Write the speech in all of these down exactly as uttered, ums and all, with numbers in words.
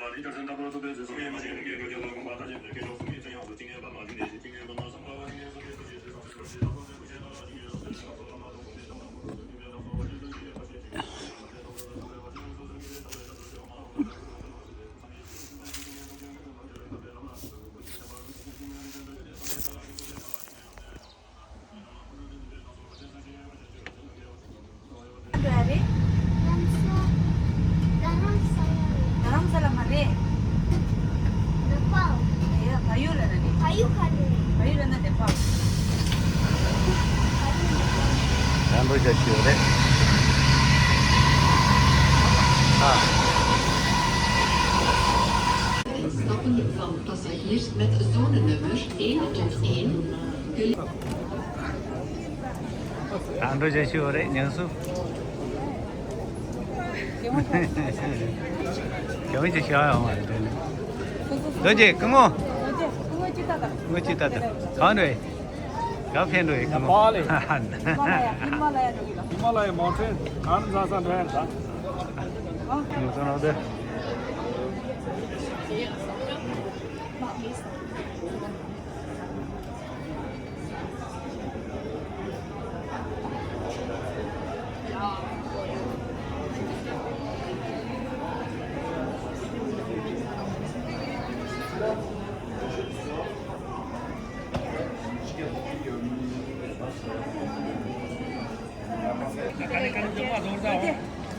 རེད། རྡ་རམ་ས་ལ་རེད། རྡ་རམ་ས་ལ་མ་རེད། ནེ་པཱལ། ཡ་བལ་ཡུལ་ལ་ན་རེད། བལ་ཡུལ་ག་རེ་རེད། བལ་ཡུལ་ལ་ན་ནེ་པཱལ། ད་འགྲོ་བྱ་ཞུ་རེད། ཨ། Stappen van passagiers met zonenummer één tot één. ད་འགྲོ་བྱ་ཞུ་རེད། ཉན་སུ། རྒྱ་མི་ཅིག་ཤར་ཡོང་བ་རེད་དེ་ནི། རྡོ་རྗེ་སྐུ་ངོ། སྐུ་ངོ་ཅི་ལྟ་ད། སྐུ་ངོ་ཅི་ལྟ་ད། གང་རེད། ག་ཕན་འགྲོ་ཡི་སྐུ་ངོ། ནེ་པཱལ་ལ། ཧི་མ་ལ་ཡ། ཧི་མ་ལ་ཡ་འགྲོ་གི་ལ། ཧི་མ་ལ་ཡའི་མོན་ཊེན་ཨ་ནི་འཛག་ས་འགྲོ་ཡ་ད། ཨ། ངོ་ཚ་ནོ་དེ།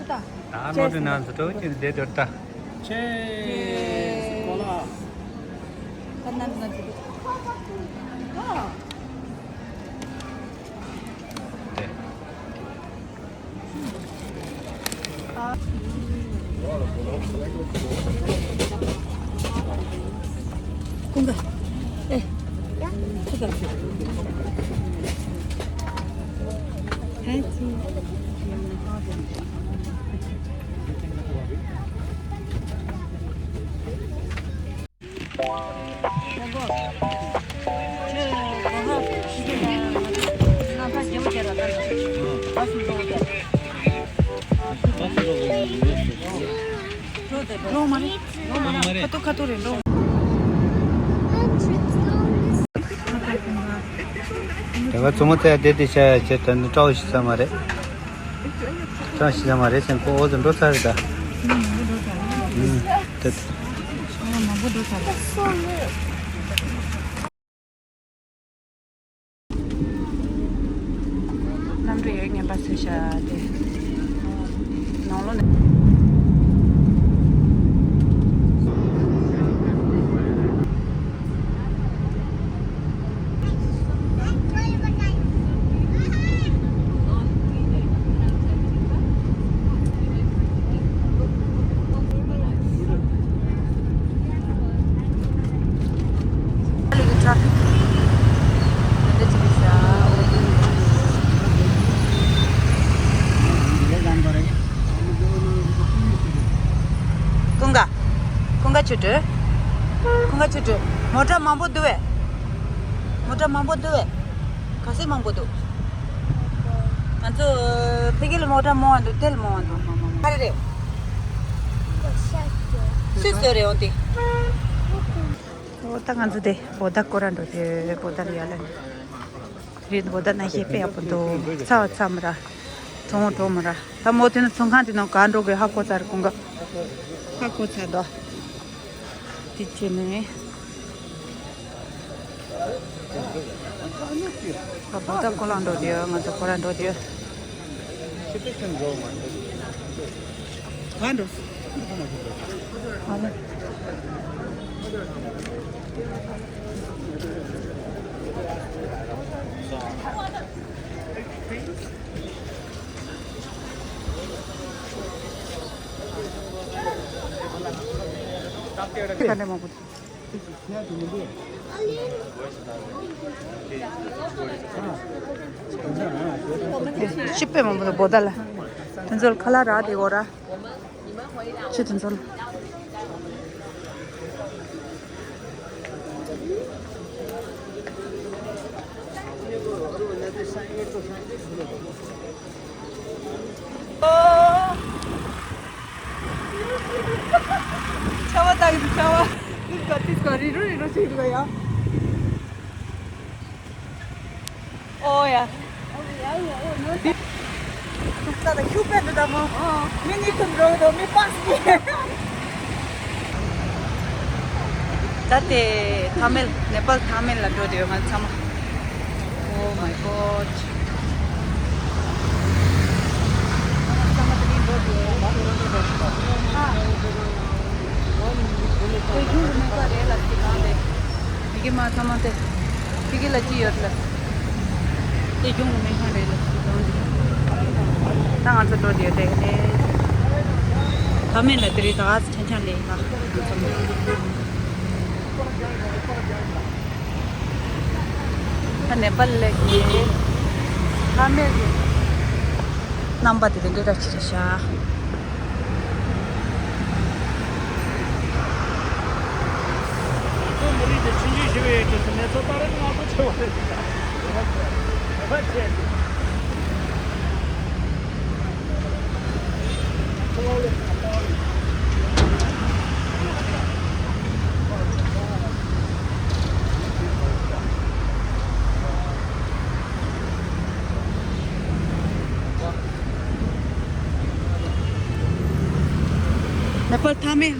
ད་ནོར་དུ་ནང་དུ་འགྲོ་གི་བསྡད་དོར་ད། ཆེ། ཀོ་ལ། ཀུན་དགའ། ཨེ། ཀུན་དགའ། ཧན་ཅི། ཁ་ཐུག་ཁ་ཐུག་རེད་འགྲོ། དེ་ག་བཙུན་མོ་ཚེ་བསྡད་དེ་བྱ་ཡ་བྱེད་ད་ནི་སྤྲོ་བོ་ཞིག་ས་མ་རེད། ཅང་ཤི་ས་མ་རེད་ཟེར་ཁོ་འོ་ཙམ་འགྲོ་ཚར་རེད་ད། ཨུམ་དེ། ཨ་མང་པོ་འགྲོ་ཚར་རེད། གནམ་གྲུ་ཡོད་ངན་པ་ཟེར་བྱ་དེ། ནང་ལོགས་ནས། ཀུན་དགའ། ཀུན་དགའ་ཆུ་སྤྲོད། ཀུན་དགའ་ཆུ་སྤྲོད། མོ་ཊ་མང་པོ་འདུག་བས། མོ་ཊ་མང་པོ་འདུག་བས། ག་ཚོད་མང་པོ་འདུག་ང་ཚོ་ཕ་གི་ལ་མོ་ཊ་མང་བ་འདུག་དེ་ལ་མང་བ་འདུག་ག་རེ་རེད། སུས་བཟོས་རེད་འོང་དེ། འོ་ད་ང་ཚོ་དེ་བོ་ད་སྐོར་ར་འགྲོ་དེ་བོ་ད་ལ་ཡ་ལ་ནི། རེད་འོ་ད་ན་ཤེས་པེ་ཡག་པོ་འདུག་ཚ་བ་ཚ་མ་ར། གྲོང་བ་གྲོང་མ་ར། ད་མོ་དེ་ནི་ཚོང་ཁང་དེ་ནང་ག་འགྲོ་དགོས་ཧ་གོ་ཚར་ཀུན་དགའ། ཧ་གོ་ཚར་དོ། དེ་བྱས་ནས། ད་བོ་ད་སྐོར་ར་འགྲོ་དེ་ང་ཚོ་སྐོར་ར་འགྲོ་དེ། ག་འགྲོ། ཨ་ལེ། ག་ནས་མ་བུ། ཤི་པའི་མང་པོ་འདུག་བོ་ད་ལ། དེ་ཚོར་ཁ་ལག་རག་དེ་འོ་ར། ཆུ་དེ་ཚོར། ཨོ། ཆར་པ་ད་ ཨ་ཡི་ཚ་བ། ཏིས་ཀ་ཏིས་ཀ་རི་རུ་རི་རུ་ཞིག་འདུག་ཡ། ཨོ་ཡ། ད་ད་ཁྱུ་པད་འདུག་ད་མོ། མི་གཉིས་ཀུན་འགྲོ་གི་འདུག་མི་པ་སི། ད་དེ་ཐ་མལ་ནེ་པཱལ་ཐ་མལ་ལ་འགྲོ་བསྡད་ཡོད་ང་ཚང་མ། Oh my God. མི་གི་མ་ཚང་མ་དེ་ཕི་གི་ལ་ཅི་ཡོད་ལ། དེ་གྱོང་གི་མི་ཁང་རེད་ལ་ཅི་གྱོང་གི། ད་ང་ཚོ་འགྲོ་དེ་དེ་ག་ནས་ཐ་མལ་ལ་དེ་རིང་ད་ག་ཚོད་ཆང་ཆང་ལེན་ཡིན་ལ་ང་ཚོ་མི། ད་ནེ་པཱལ་ལ་གི་ཐ་མལ་གི་རྣམ་པ་དེ་དེ་འདྲ་འདྲ་ཅིག་རེད་ཤག་ཁོ་མི་རིགས་དེ་ཆུང་ཆུང་ཞིག་ཡོད་ཀྱི་གནས་ཚུལ་ལྟར་ང་ཚོ་ཆེ་བ་རེད། ཕལ་ཆེར། ནེ་པཱལ་ཐ་མལ།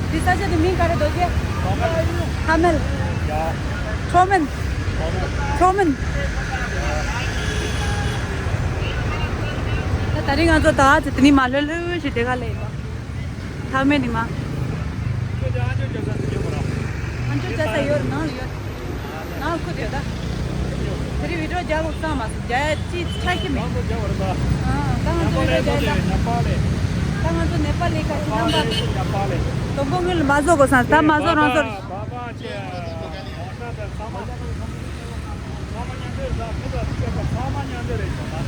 འདི་ས་ཆ་དེ་མིང་ག་རེ་འདུག་ཟེར། ཐ་མལ། ཐ་མལ། ཁྲོ་མེན། ཁྲོ་མེན། ད་ད་རིང་ང་ཚོ་ད་ཚེ་དེ་ནི་མ་ལྷོད་ལྷོད་ཞིག་དེ་ག་ལས་ཡིན་པ། ཐ་མལ་ནི་མ། ཁྱོད་ཀྱི་ཨ་ཅོ་ཅོ་ས་ཟིན་ཡོད་པ་ར། ཨ་ཅོ་ཅོ་ས་ཡོད་ནང་ཡོད། ནང་ཁུ་དེ་ད། དེ་རིང་བི་ཌིའོ་རྒྱག་དགོས་བསམ་མ་སོང་རྒྱག་ཡ་ཅི་ཆ་ཤི་མེད། ཨ་ད་ང་ཚོ་བི་ཌིའོ་རྒྱག་ཡ་ད། ད་ང་ཚོ་ནེ་པཱལ་ལི་ཁ་ཤི་རྣམ་པ། དོམ་པོ་དངུལ་མ་བཟོ་དགོས་བསམ་ད་མ་བཟོ་རང་བཟོ་རེད།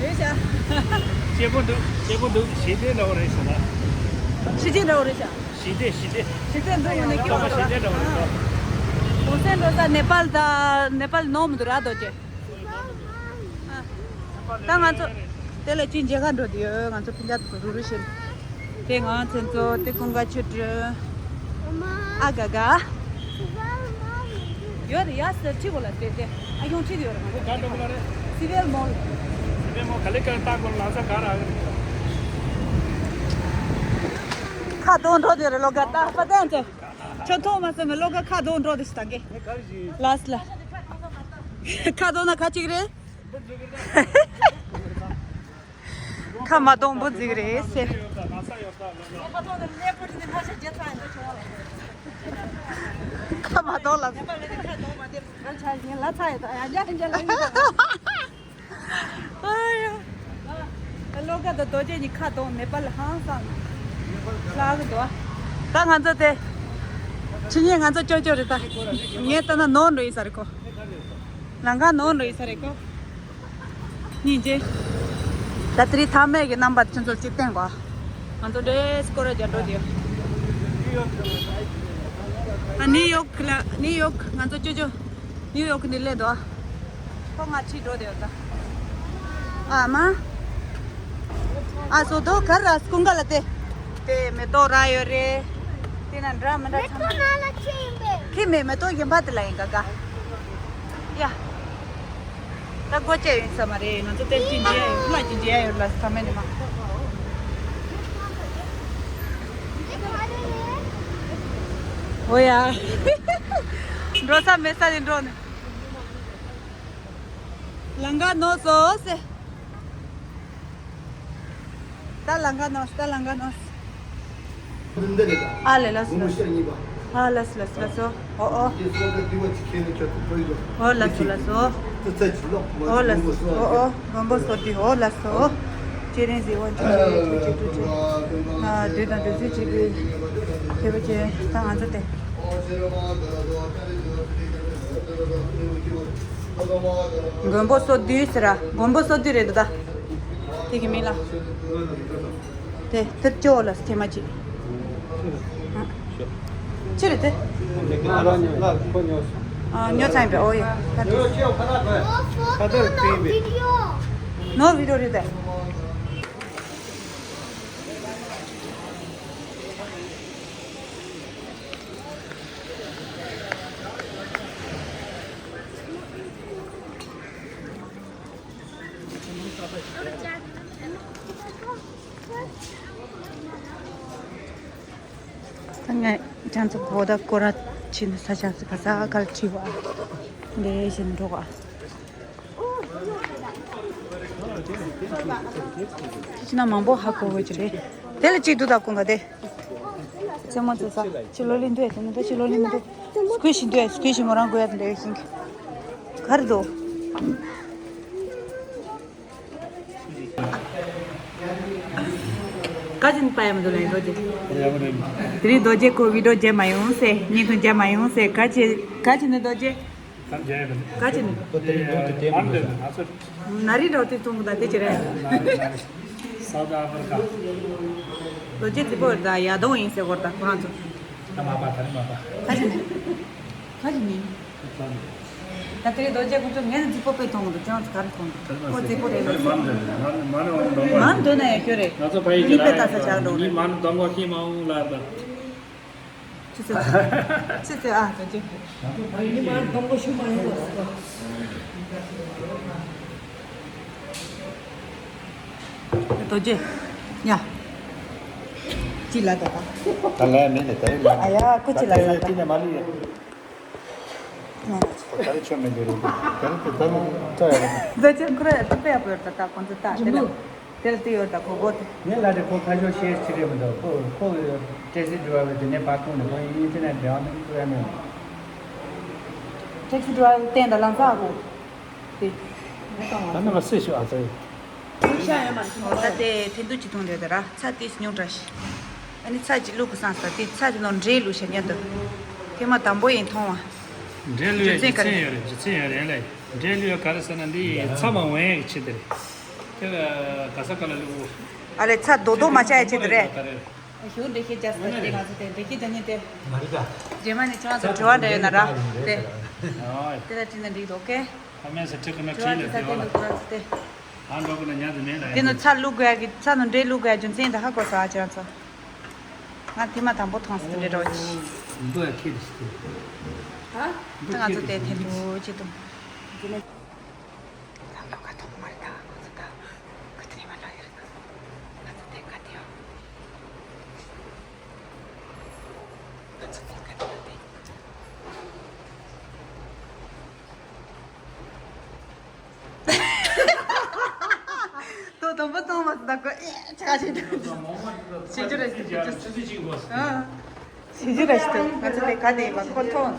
རེད་ཤག་སྐྱིད་པོ་འདུག་སྐྱིད་པོ་འདུག་ཞི་བདེ་འདྲ་བོ་རེད་ཤག་ཞི་བདེ་འདྲ་བོ་རེད་ཤག་ཞི་བདེ་འདྲ་བོ་རེད་ཤག་ཞི་བདེ་ཞི་བདེ་འདུག་ངོ་ནས་སྐྱིད་པོ་འདུག་ཞི་བདེ་འདྲ་བོ་རེད་ཤག་གོང་སེང་འགྲོ་ས་ནེ་པཱལ་དང་ནེ་པཱལ་ནོར་མི་འདུག་ར་རྡོ་རྗེ། ད་ང་ཚོ་དེ་ལ་ཅི་མཇལ་ཁ་འགྲོ་དུས་ང་ཚོ་ཕི་འཇགས་རུ་རུ་བཞིན། དེ་ང་ཚོ་ཚོ་དེ་ཀུན་དགའ་ཆོས་སྒྲོན། ཨ་ག་ག་ཡོད་རེད་ཡ་སེ་ཁྲི་གོ་ལ་སྟེ་སྟེ་ཨ་ཡོང་ཁྲིད་ཡོད་རེད་ང་ཚོ། ག་འགྲོ་གི་ལ་རེད། སི་ཝེལ་མོལ། སི་ཝེལ་མོལ་ག་ལེ་ག་ལྟ་གོ་ལ་ས་ག་ར། ཁ་གདོང་འགྲོ་དེ་རེད་ལོ་ག་ལྟ་པ་ཏན་ཚེ། ཁྱོད་ཐོག་མ་སེ་མེ་ལོ་ག་ཁ་གདོང་འགྲོ་དེ་ཞིག་ད་གེ། ལ་སི་ལ། ཁ་གདོང་ན་ཁ་ཅིག་རེད། ཁ་མ་གཏོང་འབུ་འཛིག་རེད་ཟེར། ཁ་མ་གཏོང་ལ། ཨ་ཡ། ལོ་ཀ་དང་རྡོ་རྗེ་གཉིས་ཁ་གཏོང་ནེ་པཱལ་ཧང་སང་། ལྷག་གི་འདུག་ད་ང་ཚོ་དེ། ཕྱི་ཉིན་ང་ཚོ་ཅོ་ཅོ་རེད་ད། ངས་ལྟ་ན་ནོར་འགྲོ་ཡིན་ས་རེད་ཁོ། ལང་ཀ་ནོར་འགྲོ་ཡིན་ས་རེད་ཁོ། སྙིང་རྗེ། ད་དེ་རིང་ཐ་མལ་གྱི་རྣམ་པ་ཁྱོད་ཚོར་གཅིག་བསྟན་གོ། ང་ཚོ་འདྲེས་སྐོར་ར་རྒྱག་འགྲོ་དེ། ཨ་ནིའུ་ཡོག་ལ་ནིའུ་ཡོག་ང་ཚོ་ཅོ་ཅོ། ནིའུ་ཡོག་ནས་སླེབས་འདུག་ཁོ་ང་ཁྲིད་འགྲོ་དེ་ཡོད་ད། ཨ་མ། ཨ་སོ་དོ་གར་ར་སྐུང་ག་ལ་དེ། དེ་མེ་ཏོག་ར་ཡོད་རེད། དེ་ན་འདྲ་མི་འདྲ་ཚང་མ། ཁྱི་མེད་མེ་ཏོག་གཞན་པ་དེ་ལ་ཡིན་ག་ག་ཡ། ད་སྒོ་བཅད་ཡིན་ས་མ་རེད། ང་ཚོ་དེབ་ཅིག་མཇལ་ཡ་ཡོད། ལ་ཅིག་མཇལ་ཡ་ཡོད་ལ་ས་མེད་ནི་མ། འོ་ཡ། འགྲོ་ས་མེད་ས་ནས་འགྲོ་ནས། ལང་ཀ་ནོར་སོང་ཟེར། ད་ལང་ཀ་ནོར་ད་ལང་ཀ་ནོར། ཨ་ལེ་ལ་སོ་ལ་སོ། ཨ་ལ་སོ་ལ་སོ་ལ་སོ། ཨོ་ཨོ། ཨོ་ལ་སོ་ལ་སོ། ཨོ་ལ་སོ་ལ་སོ། ཨོ་ཨོ། མགོན་པོ་སོ་ཏི་ཨོ་ལ་སོ། སྤྱན་རས་གཟིགས་དབང་ཕྱུག་ཆེ་ཐུགས་རྗེ་ཐུགས་རྗེ། ཨ་བདུད་དང་བདུད་རྩི་ཆེ་བའི། ཐེག་པ་ཆེ་ད་ང་ཚོ་དེ། མགོན་པོ་སོ་བདུན་ཟེར་ར། མགོན་པོ་སོ་བདུན་རེད་འདུག་ད། དེ་གི་མིང་ལ། དེ་དེར་སྐྱོ་ལ་ཐེ་མ་ཅི། ཅི་རེད་དེ། ཨ་ཉོ་ཚང་པའི་ཨོ་ཡ། ཁ་དར་པིན་པའི། ནོ་བི་ཌིའོ་རེད་དེ། ད་ངས་ཁྱེད་ཚོ་གོ་ད་སྐོར་ར་ཕྱིན་ས་ཆ་ཟིག་ག་ས་གལ་ཆེ་བ་ལས་བཞིན་འགྲོ་བ། ཁྱེད་ཚོ་ན་མང་པོ་ཧ་གོ་བའི་ཅི་རེད། དེ་ལ་གཅིག་ཏུ་ད་ཀུན་ག་དེ། རྩེད་མོ་རྩེ་ས་ཕྱི་ལོགས་ལེན་འདུག་ཡ། དེ་ནི་ད་ཕྱི་ལོགས་ལེན་མི་འདུག་སྐུལ་བཞིན་འདུག་ཡ། སྐུལ་བཞིན་མོ་རང་དགོས་ཡ་དེ་འདྲ་ཡོད་ཤིང་གི། ག་རེ་འདུག་ག་ཅིན་པ་ཡ་མི་འདུག་ལན་རྡོ་རྗེ། དེ་རིང་རྡོ་རྗེ་ཁོ་བི་ཌིའོ་མཇལ་མ་ཡོང་ཟེར། བརྙན་ཐུང་མཇལ་མ་ཡོང་ཟེར། ག་ཅི་ག་ཅི་ནི་རྡོ་རྗེ། ག་ཅི་ནི། ན་རི་འགྲོ་དེ་མཐོང་གི་ད་དེ་ཅི་རེད། སའུ་ཐི་ཨ་ཕི་རི་ཀ། རྡོ་རྗེ་རྫིག་པོ་རེད་ད། ཡ་དོ་ཡིན་ཟེར་གོ་ར་ད་ཁོ་རང་ཚོ། ད་མ་པ་ད་རི་མ་པ། ག་ཅི་ནི། ག་ཅི་ནི། ད་དེ་རིང་རྡོ་རྗེ་ཁོང་ཚོ་ངས་ནི་རྫིག་པོ་དཔེ་མཐོང་གི་འདུག་ཁྱེད་རང་ཚོ་ག་རེ་མཐོང་གི་འདུག་ཁོ་རྫིག་པོ་རེད་ལ་ཟེར། མ་འདོད་ན་ཡང་ཁྱོད་རེད། ང་ཚོ་ཕ་ཡི་གི་མི་དཔེ་ལྟ་ས་ཆགས་འགྲོ་རེད། མ་ནི་གཏོང་གོ་ཤེས་མ་འོང་ལ་ད། ཆུ་ཚོད། ཆུ་ཚོད་ཨ་ད་ཅི། ང་ཚོ་ཕ་ཡི་གི་མ་ནི་གཏོང་གོ་ཤེས་མ་ཡོང་ལ་ཟེར། རྡོ་རྗེ། ཡ། ཅི་ལ་ད་ད། ད་ལས་མེད་ནས་ད་རེས་ལ། ཨ་ཡ་ཁུ་ཅི་ལ་ད་ད། ད་ལས་ཆོ་མེད་འདི་རེད། ད་ལས་ད་ལས་ད་ལས་ད་ལས་ཡ། ད་ཅི་ཁོ་ར་ད་པེ་ཡ་པོ་ཡོད་ད་ད་ཁོང་ཚོ་ད་དེ་ལ་དེ་ལ་དེ་ཡོད་ད་ཁོ་གོ་དེ། ངས་ལ་དེ་ཁོ་ཁ་ཤོར་ཤེས་ཅི་རེད་མི་འདུག་ཁོ་ཁོ་ཊེག་སི་ཌ་རའི་ཝར་དེ་ནས་ཕར་ཐོན་ནས་ཁོ་ཡིན་དེ་ནས་འབྲེལ་བ་མེད་ཁོ་ཡ་མེད། ཊེག་སི་ཌ་རའི་ཝར་བསྟན་ད་ལམ་སང་ཨ་ཁུ། དེ། ད་ནི་མ་སེ་ཤོ་ཨ་ཙི། ད་དེ་འཐེན་ཐུག་ཅི་ཐུང་རེད་ད་ར་ཚ་ཏིས་ཉུང་དྲགས་ཤིག་ཨ་ནི་ཚ་ཅི་བླུག་གི་སང་ས་དེ་ཚ་ཅི་ནོར་འདྲེ་བླུག་ཤ་ཉན་དུ། ཐེངས་མ་དང་པོ་ཡིན་མཐོང་བ། འདྲེ་བླུག་ཡ་རྒྱུ་མཚན་ཡོད་རེད། རྒྱུ་མཚན་ཡོད་རེད་ལ། འདྲེ་བླུག་ཡ་ག་རེ་ཟེར་ན་འདི་ཚ་མ་འོང་ཡ་གི་ཆེད་དུ་རེད། དེ་ལ་ག་ས་ག་ལ་བླུག་ཨ་ལེ་ཚ་རྡོག་རྡོག་མ་ཆགས་ཡ་ཆེད་དུ་རེད། ཞུ་འདྲེ་ཤེས་རྒྱ་ས་དེ་ང་ཚོ་དེ་འདྲེ་ཤེས་རྒྱ་ཉིན་དེ། རྗེས་མ་ནས་ཁྱེད་རང་ཚོ་དྲི་བ་འདྲ་ཡོད་ན་ར། དེ། དེ་ལ་དྲིས་ན་འགྲིག་འདུག་ཨོ་ཁེ། ཕ་མེས་སུ་ཁྲིད་ཀྱི་ན་དྲིས་ལ་དེ་བ་ལ། ཁོ་རང་ཚོ་དེ། ཨ་འགྲོ་གི་ན་ཉན་དུ་མེད་ལ། དེ་ནི་ཚ་བླུག་དགོས་ཡ་གི་ཚ་ནི་འདྲེ་བླུག་དགོས་ཡ་རྒྱུ་མཚན་དེ་ཧ་གོ་སོང་ཨ་ཁྱེད་རང་ཚོ། ང་དེ་མ་དང་པོ་མཐོང་སོང་འདྲེ་འདྲ་བོ་ཅི། འདུག་ཡ་ཁྱེད་རེད་ཟེར། ཧ། ད་ང་ཚོ་དེ་འཐེན་ཐུག་ཅི་འདུག་ད་ལོ་ཁ་ཐོག་མར་ད་ང་ཚོ་ད་ཁ་ཐོག་མར་ལ་ཡར་ང་ཚོ་དེ་ག་དེ་ཡོད། ང་ཚོ་དེ་ག་དེ་ཡོད་དེ། ཏོ་དང་པོ་གཏོང་བ་ད་གོ་ཨེ་ཆ་ཆེ་འདུག་ཞེ་ཅུ་རེ་ཞེ་ཅུ་ཆུ་ཚོད་གཅིག་གོ་ཨ། ཞེ་ཅུ་རེ་ཞེ་ཅུ་ང་ཚོ་དེ་ག་དེ་ཡིན་པ་ཁོ་ཐོང་།